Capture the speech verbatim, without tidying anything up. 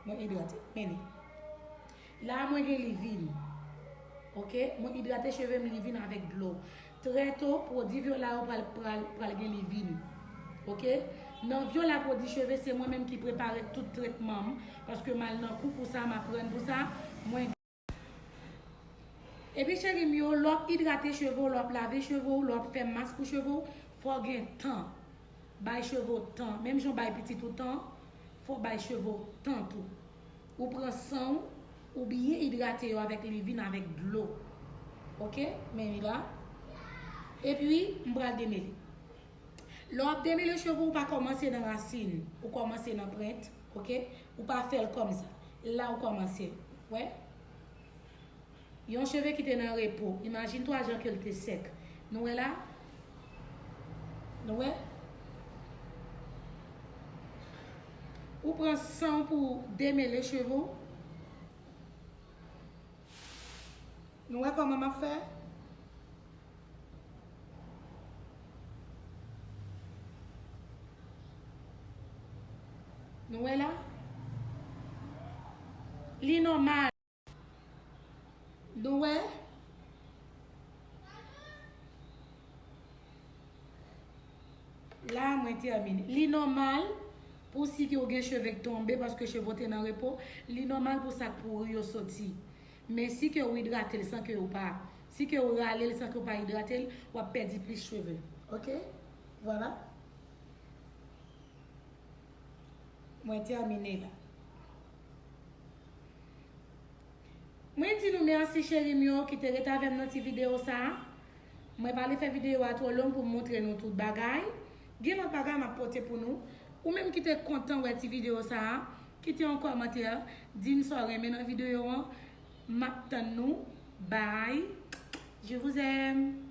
Mwen idrate. Men li. La mwen gen livin. Ok? Mwen idrate cheve m livin avèk dlo. Trè to, pwodui Viola yo pral, pral, pral gen livin. Ok? Nan Viola pwodui cheve, se mwen menm ki prepare tout tretman m. Paske m al nan kou pou sa, m aprann pou sa. Mwen Epi cheri m yo, lè w ap idrate cheve w, lè w ap lave cheve w, lè w ap fè mask pou cheve w, fò w gen tan. Bay cheve w tan. Menm jan w bay pitit ou tan, fò w bay cheve w tan tou. Ou pran san w, ou byen idrate yo avèk livin, avèk dlo. Ok? Men li la. Epi, m pral demele. Lè w ap demele cheve w, ou pa kòmanse nan rasin, ou kòmanse nan pwent, ok? Ou pa fè l kòmsa. La ou kòmanse. Wè? Yon cheve ki te nan repo. Imajine twa jan ke l te sèk. Nou wè la? Nou wè? Ou pran san w pou w demele cheve w. Nou wè kòman m ap fè? Nou wè la? Li nòmal. Nou wè? La, mwen tèmine. Li nòmal pou si ke w gen cheve k tonbe paske cheve w te nan repo. Li nòmal pou sa k pouri yo soti. Men si ke w idrate l san ke w pa, si ke w rale l san ke w pa idrate l, w ap pèdi plis cheve. Ok? Vwala. Mwen tèmine la. Mwen di nou mèsi cheri m yo ki te ret avè m nan ti videyo sa a. Mwen pa vle fè videyo a twò long pou m montre nou tout bagay. Gen lòt bagay m ap pote pou nou. Ou menm ki te kontan wè ti videyo sa a, kite yon kòmantè, di m sa w renmen nan videyo an. M ap tann nou. Bye. Je vous aime.